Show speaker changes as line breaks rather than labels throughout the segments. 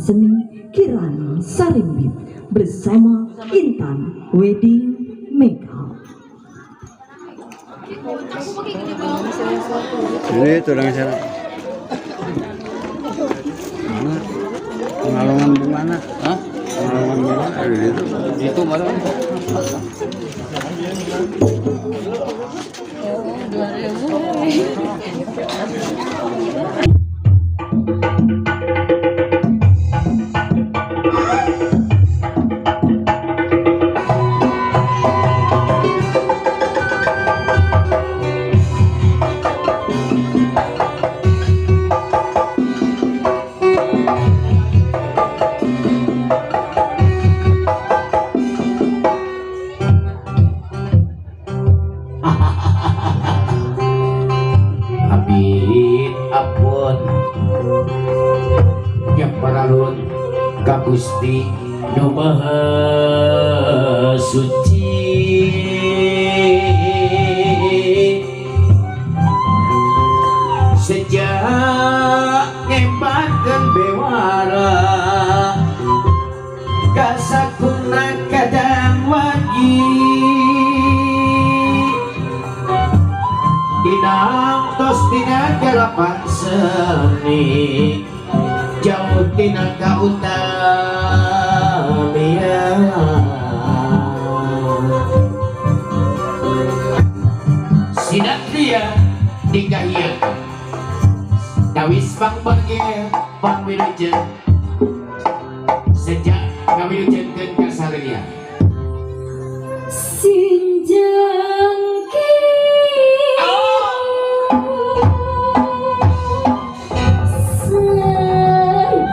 Seni Kirana Sarimbit bersama Intan Wedding Makeup.
Ini tulang saya. Mana? Pengalongan di mana? Hah? Pengalongan di mana? Ada di itu. Itu mana?
2000.
Abid apun yang paralun ka Gusti nu Maha Suci sejak ngembatkeun bewara kasakuna kadang wagi Inang tos tina garapan seni jauh tina kautamian Sinatria dikahian kawis pang bagel pang wilujeng sejak kawilujengkeun ka sarerea
Sinjang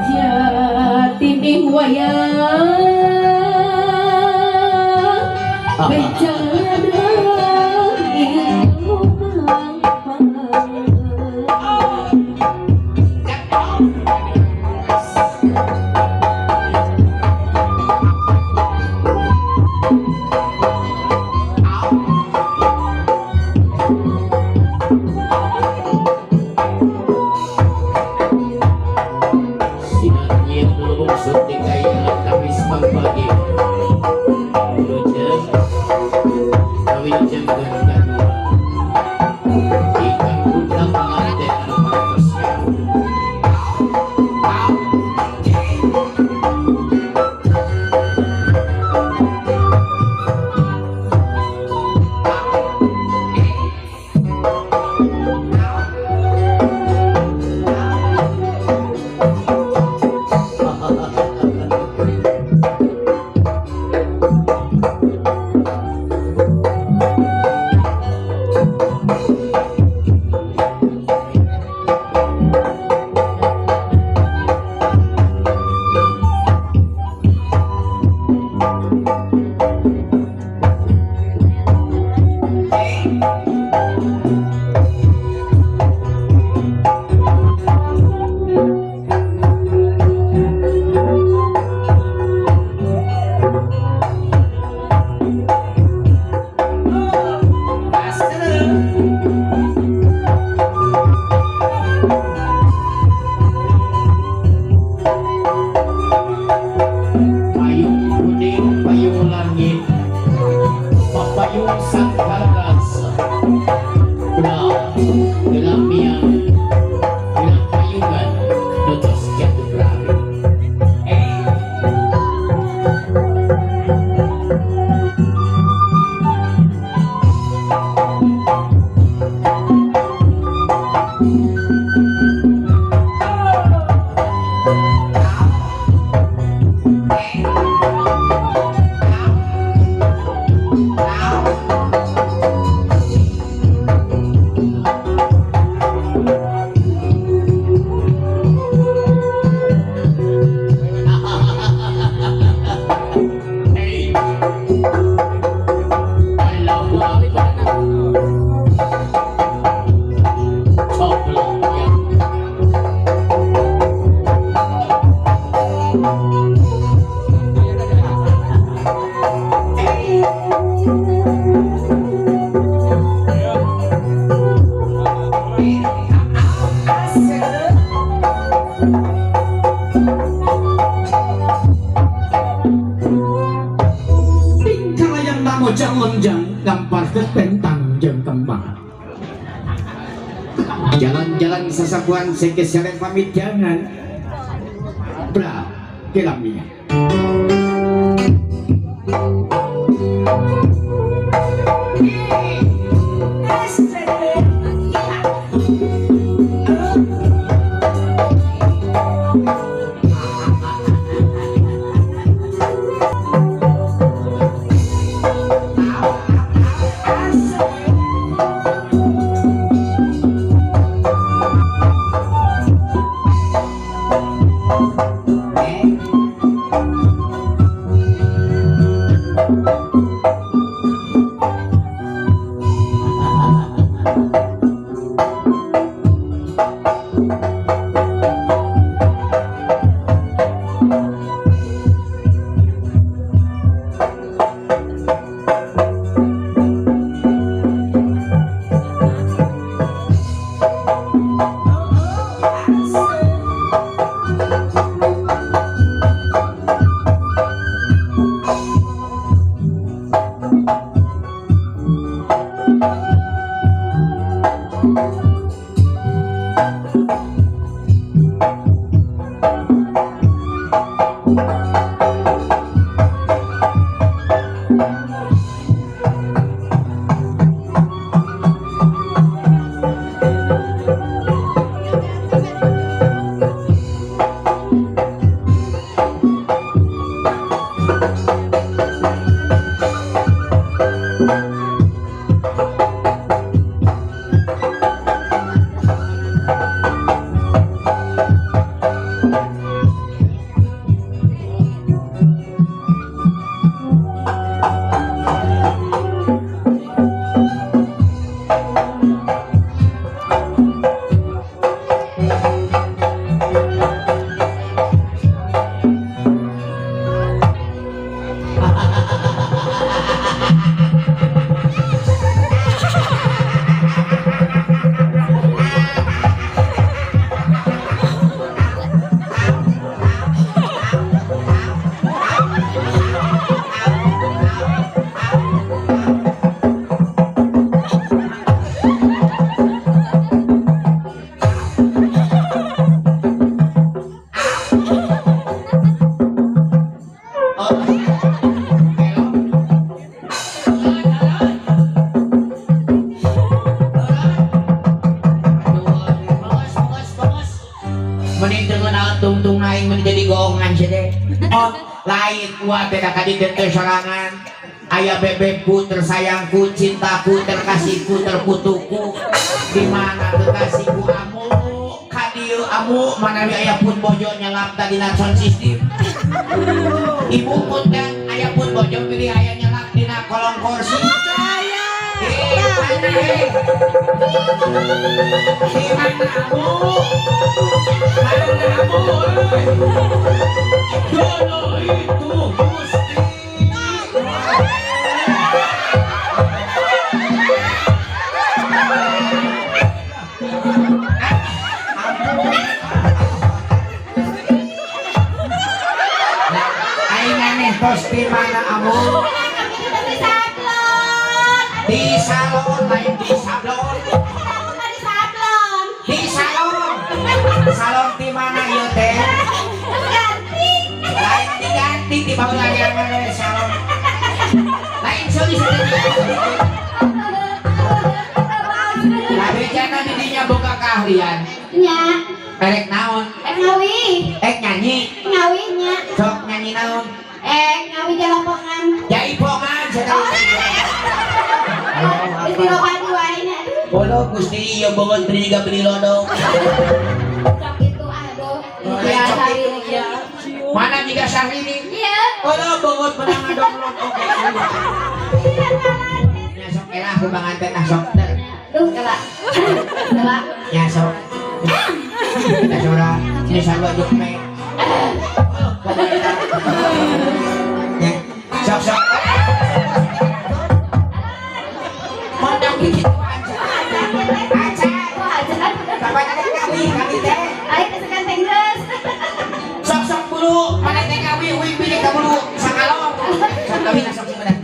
sejatine wayang bicara itu
Sinatria nu maksud dikahian kawis pang bagel wilujeng kawilujengkeun ka dua ingkang putra panganten anu parantos Payung kuning, payung langit, payung sangkala gelamiang, gelam payungan, nutos jatuh rapi. Sasapuan sekesialen pamit jangan bra kelamnya. Sorangan ayah bebekku tersayangku cintaku terkasihku terputuku di mana kekasihku amu kadieu amu manawi ayah pun bojo nyelap tadi sound system ibu pun kan ayah pun bojo pilih ayah nyelap dina kolong kursi di mana amu mana amu dulu itu Gusti. Tos di mana amu? Di salon, lain di sablon. Di salon. Salon di mana ieu teh? Lain diganti di baheula yang salon. Lain seuli Lain jana di dinya boga keahlian.
Nya.
Erek naon?
Erek ngawi.
Erek nyanyi.
Ngawi nya.
Sok nyanyi naon?
Ngawi jalapongan.
Jaipongan saya.
Gusti lopati wae nya.
Bodoh Gusti ieu beungeut beli juga beli lodong.
Sok itu aduh. Ya sari.
Mana juga Syahrini?
Iya.
Bodoh beungeut menang ngadonglon oke. Nya sok elah ku panganten ah sok ter.
Duh kela. Kela.
Nya sok. Kita sora ini sarua jukme. Sok sok. Mondok gitu aja. Aja. Kapan ada kami kami teh.
Ayo kesekan tenggeus.
Sok sok bulu mana teh kawi uing pilih ka bulu sakalong. Sok kawin sok sing bener.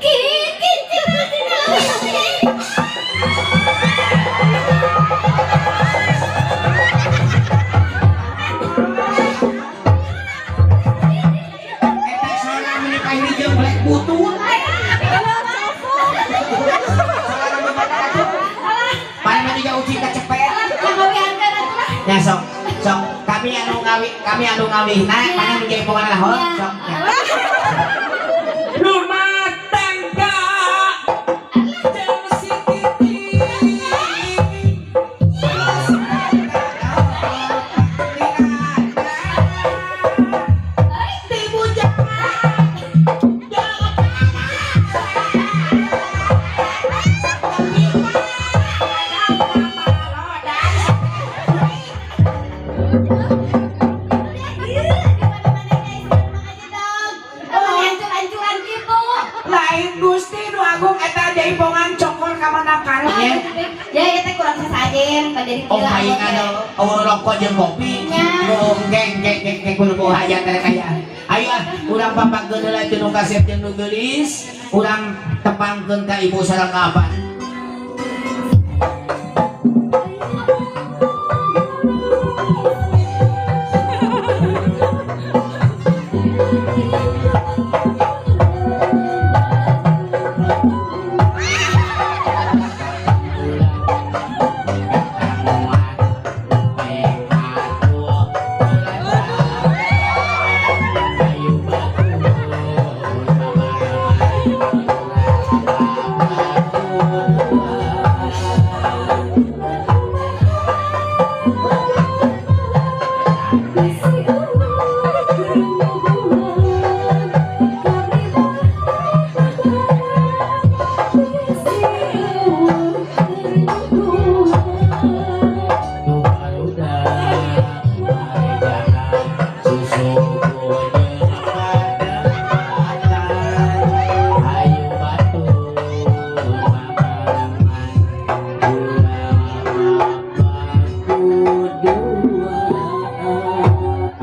Ki ki ki.
Nya sok. Sok kami anu ngawi, kami anu ngawihna, mana nu jaipongan lah hot, sok. Nya. Rumah tangga jeung si Titi.
Hancur-hancuran gitu.
Lain Gusti nu agung eta jaipongan cokor ka mana karep nya.
Ya, itu kurang sesajen, tak jadi
Oh,
gila.
aing ada oh rokok jeung kopi.
Nya.
Nu geng geng geng geng kudu boga hayat teh kaya. Ayo ah, urang papakeun heula teu nu kasep jeung nu geulis, urang tepangkeun ka ibu sareng ka abah.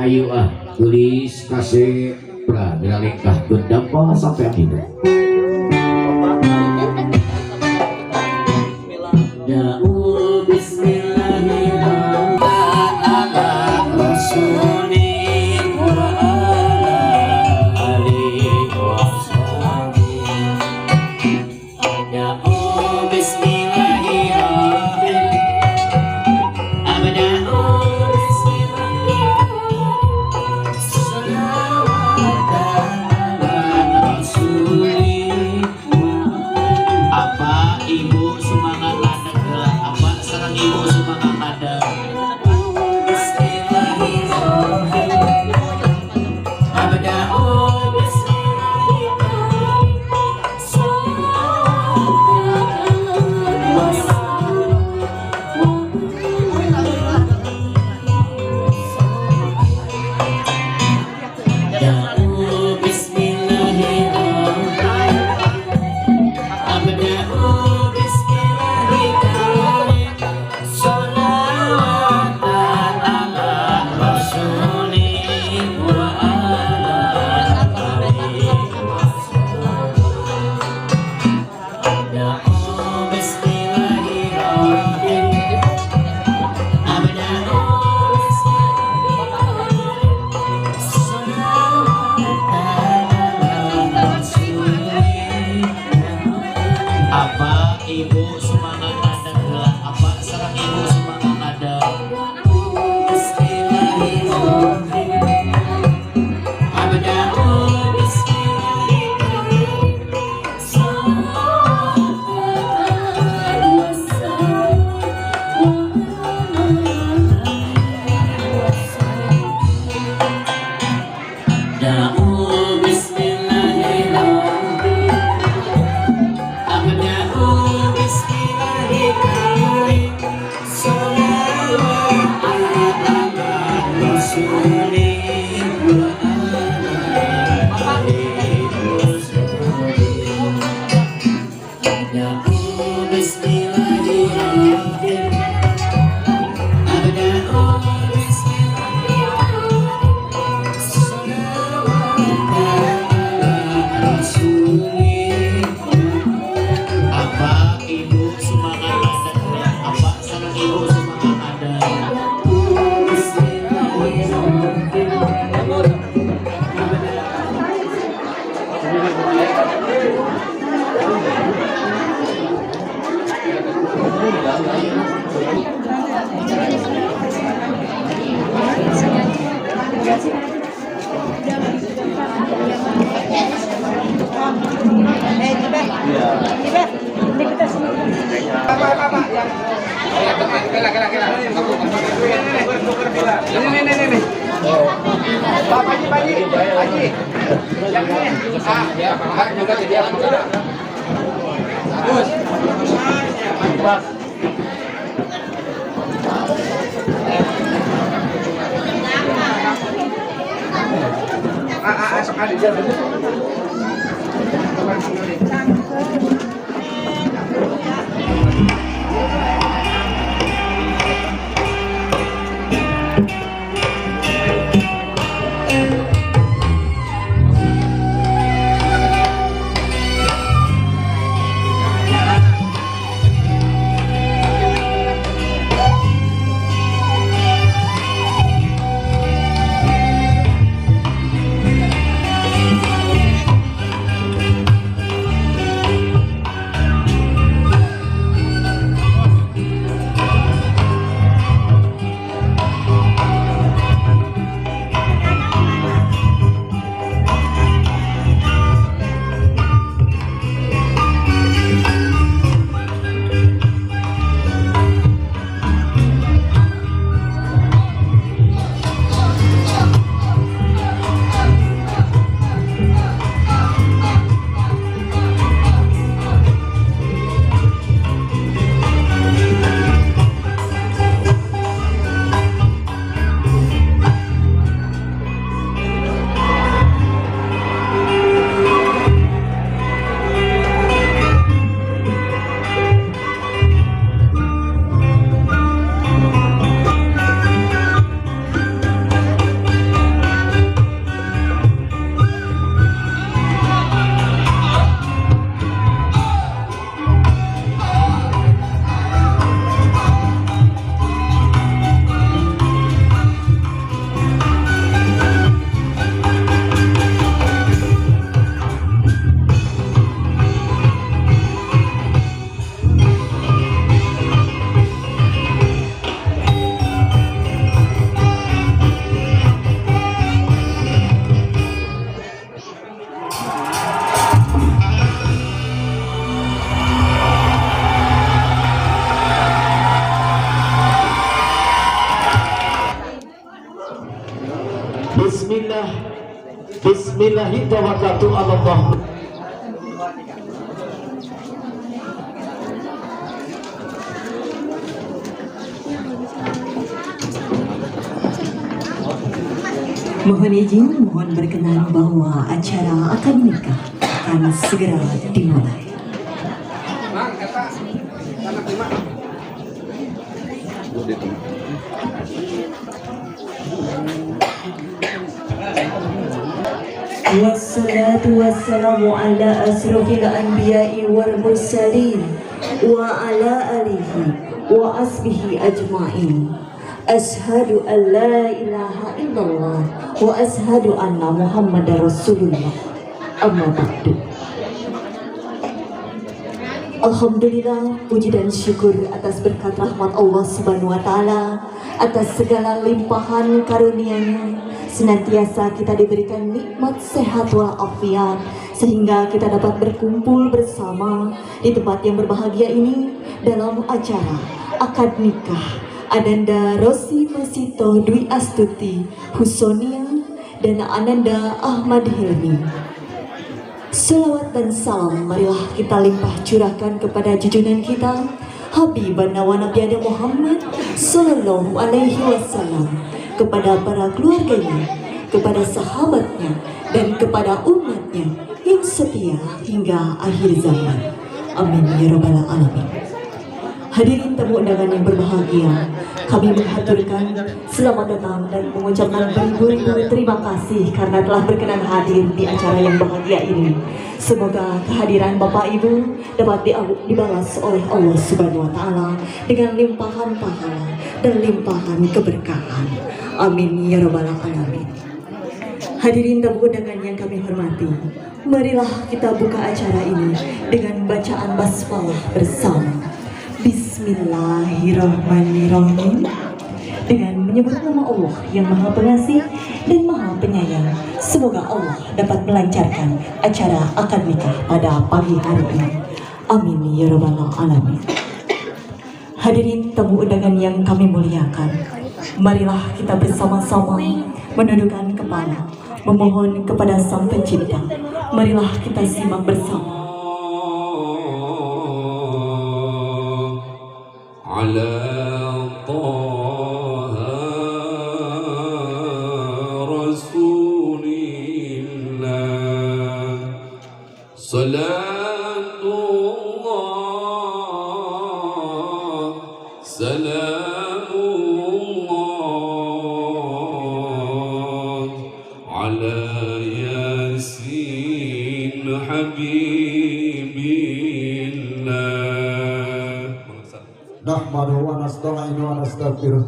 Ayo ah, tulis kasih pra lingkah berdampak sampai akhir.
Ini. Pak Haji, Haji. Yang ini. Ah, ya, Pak juga jadi apa? Bagus. Bang. Ah, sekali dia.
Bismillahirrahmanirrahim.
Mohon izin, mohon berkenan bahwa acara akad nikah akan segera dimulai.
Mang, eta anak lima.
Wassalatu wassalamu ala asrofil anbiya'i wal mursalin wa ala alihi wa asbihi ajma'in. Ashhadu an la ilaha illallah wa ashhadu anna Muhammadar Rasulullah. Amma ba'du. Alhamdulillah, puji dan syukur atas berkat rahmat Allah Subhanahu wa Ta'ala, atas segala limpahan karunia-Nya. Senantiasa kita diberikan nikmat sehat walafiat sehingga kita dapat berkumpul bersama di tempat yang berbahagia ini dalam acara akad nikah Ananda Rosi Masito Dwi Astuti Husonia dan Ananda Ahmad Hilmi. Salawat dan salam marilah kita limpah curahkan kepada junjungan kita Habibana wa Nabiyana Muhammad Sallallahu Alaihi Wasallam, kepada para keluarganya, kepada sahabatnya, dan kepada umatnya yang setia hingga akhir zaman. Amin ya rabbal alamin. Hadirin tamu undangan yang berbahagia, kami menghaturkan selamat datang dan mengucapkan beribu-ribu terima kasih karena telah berkenan hadir di acara yang bahagia ini. Semoga kehadiran Bapak Ibu dapat dibalas oleh Allah Subhanahu wa Ta'ala dengan limpahan pahala dan limpahan keberkahan. Amin ya rabbal alamin. Hadirin tamu undangan yang kami hormati, marilah kita buka acara ini dengan bacaan basmalah bersama. Bismillahirrahmanirrahim. Dengan menyebut nama Allah yang Maha Pengasih dan Maha Penyayang, semoga Allah dapat melancarkan acara akad nikah pada pagi hari ini. Amin ya rabbal alamin. Hadirin tamu undangan yang kami muliakan, Marilah kita bersama-sama menundukkan kepala, memohon kepada Sang Pencipta. Marilah kita simak bersama.
على طه رسول الله صلاة الله سلام الله على ياسين حبيب الله.
نحمده ونستعينه ونستغفره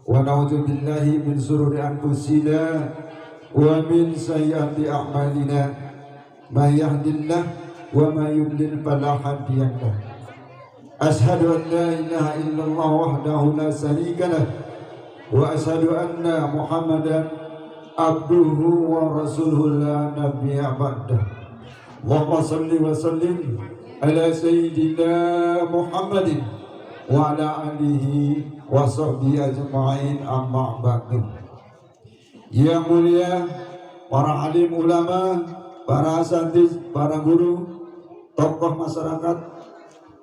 ونعوذ بالله من شرور أنفسنا ومن سيئات أعمالنا، من يهد الله ومن يضلل فلا هادي له. أشهد أن لا إله إلا الله وحده لا شريك له وأشهد أن محمدا عبده ورسوله لا نبي بعده. اللهم صل وسلم على سيدنا محمد وعلى آله وصحبه أجمعين، أما بعد. Yang mulia para alim ulama, para asatiz, para guru, tokoh masyarakat,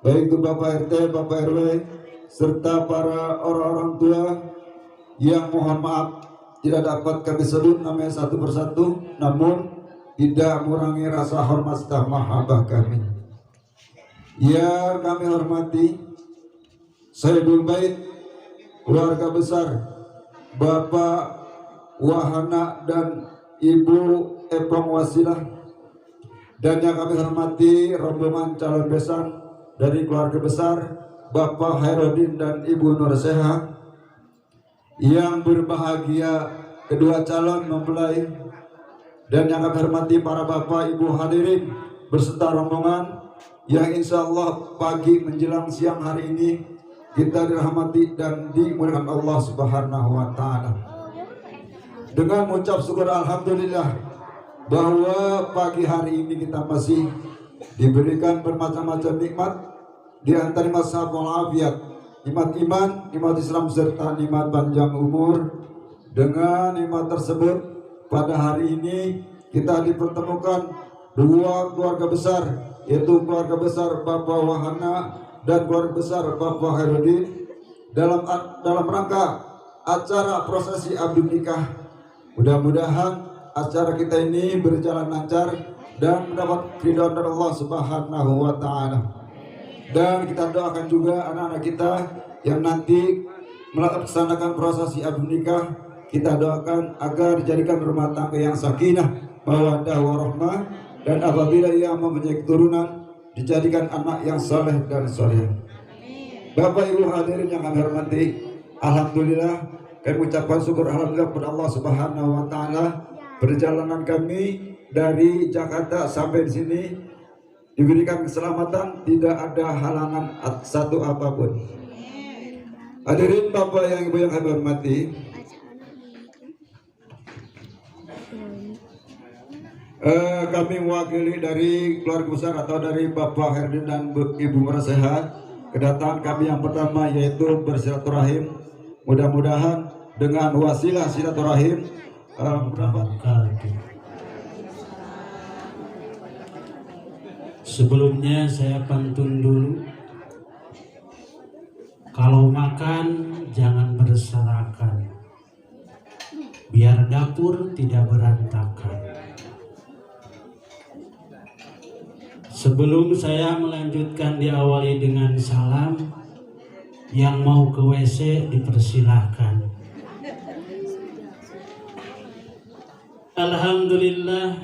baik itu Bapak RT, Bapak RW, serta para orang-orang tua yang mohon maaf tidak dapat kami sebut namanya satu persatu, namun tidak mengurangi rasa hormat serta mahabbah kami. Yang kami hormati Sayyidul Bait, keluarga besar Bapak Wahana dan Ibu Epong Wasilah, dan yang kami hormati rombongan calon besan dari keluarga besar Bapak Hairudin dan Ibu Nurseha. Yang berbahagia kedua calon mempelai, dan yang kami hormati para bapak ibu hadirin berserta rombongan yang insya Allah pagi menjelang siang hari ini kita dirahmati dan dimuliakan Allah Subhanahu wa Ta'ala. Dengan mengucap syukur alhamdulillah bahwa pagi hari ini kita masih diberikan bermacam-macam nikmat, di antara nikmat sehat walafiat, nikmat iman, nikmat Islam, serta nikmat panjang umur. Dengan nikmat tersebut pada hari ini kita dipertemukan dua keluarga besar, yaitu keluarga besar Bapak Wahana dan keluarga besar Bapak Hairudin dalam rangka acara prosesi abdi nikah. Mudah-mudahan acara kita ini berjalan lancar dan mendapat keridhaan dari Allah Subhanahu wa Ta'ala. Dan kita doakan juga anak-anak kita yang nanti melaksanakan prosesi abdi nikah, kita doakan agar dijadikan rumah tangga yang sakinah, mawaddah warahmah, dan apabila ia mempunyai keturunan dijadikan anak yang soleh dan soleh. Bapak Ibu hadirin yang kami hormati, alhamdulillah kami ucapkan syukur alhamdulillah kepada Allah Subhanahu wa Ta'ala. Perjalanan kami dari Jakarta sampai di sini diberikan keselamatan, tidak ada halangan satu apapun. Hadirin Bapak yang Ibu yang kami hormati, kami mewakili dari keluarga besar atau dari Bapak Herdin dan Ibu Merasehat. Kedatangan kami yang pertama yaitu bersilaturahim. Mudah-mudahan dengan wasilah silaturahim mendapat.
Sebelumnya saya pantun dulu. Kalau makan jangan berserakan, biar dapur tidak berantakan. Sebelum saya melanjutkan diawali dengan salam, yang mau ke WC dipersilahkan. Alhamdulillah,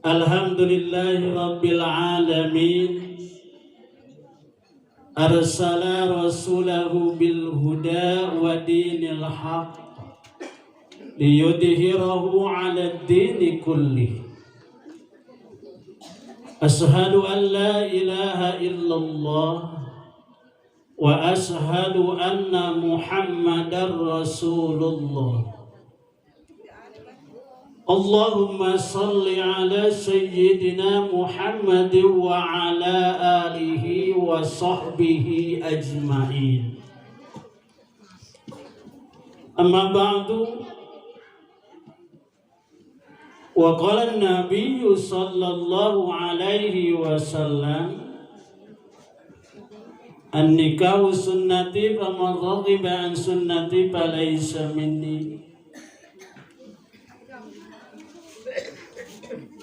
alhamdulillahi rabbil alamin, arsala rasulahu bil huda wa dinil haq liyudhhirahu 'ala ad-dini kullih. Ashhadu an la ilaha illallah wa ashhadu anna Muhammadar Rasulullah. Allahumma salli ala sayyidina Muhammad wa ala alihi wa sahbihi ajma'in. Amma ba'du, wa qala an-nabiy sallallahu alaihi wasallam, an-nikahu sunnati faman raghiba an sunnati falaysa minni.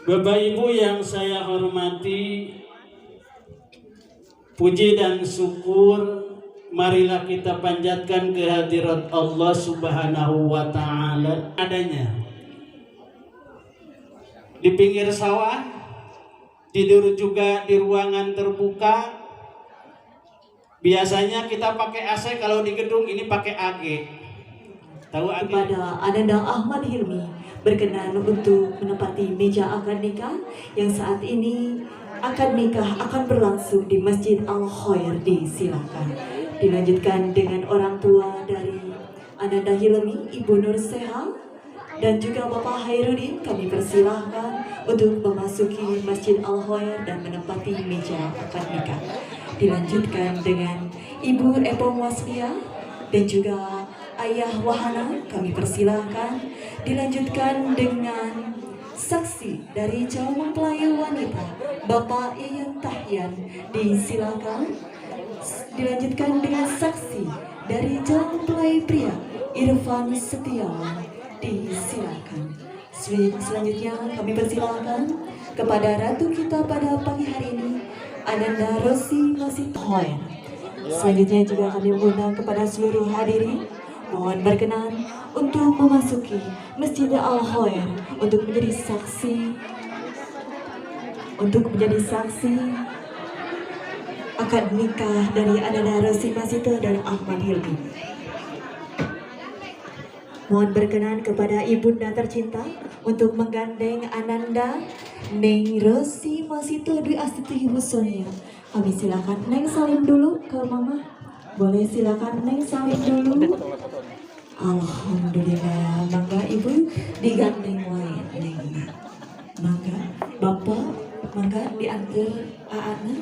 Bapak Ibu yang saya hormati, puji dan syukur marilah kita panjatkan kehadirat Allah Subhanahu wa Ta'ala. Adanya di pinggir sawah, tidur juga di ruangan terbuka. Biasanya kita pakai AC, kalau di gedung ini pakai AG. Tahu AG?
Kepada Ananda Ahmad Hilmi berkenan untuk menempati meja akad nikah yang saat ini akad nikah akan berlangsung di Masjid Al Khair. Disilakan. Dilanjutkan dengan orang tua dari Ananda Hilmi, Ibu Nur Seha, dan juga Bapak Hairudin. Kami persilahkan untuk memasuki Masjid Al Khair dan menempati meja akad nikah. Dilanjutkan dengan Ibu Epong Waslia dan juga Ayah Wahana, kami persilahkan. Dilanjutkan dengan saksi dari calon mempelai wanita, Bapak Yayan Tahyan, disilakan. Dilanjutkan dengan saksi dari calon mempelai pria, Irfan Setiawan, disilakan. Selanjutnya kami persilakan kepada ratu kita pada pagi hari ini, Ananda Rosi Masitoen. Selanjutnya juga kami mengundang kepada seluruh hadirin, mohon berkenan untuk memasuki Masjid Al Khair untuk menjadi saksi, untuk menjadi saksi akad nikah dari Ananda Rosi Masito dan Ahmad Hilmi. Mohon berkenan kepada ibunda tercinta untuk menggandeng Ananda Neng Rosi Masito Dwi Astuti Husonia. Kami silakan Neng salim dulu ke mama. Boleh silakan Neng salim dulu. Alhamdulillah, mangga ibu digandeng wae Neng. Mangga bapak, mangga diantar aana.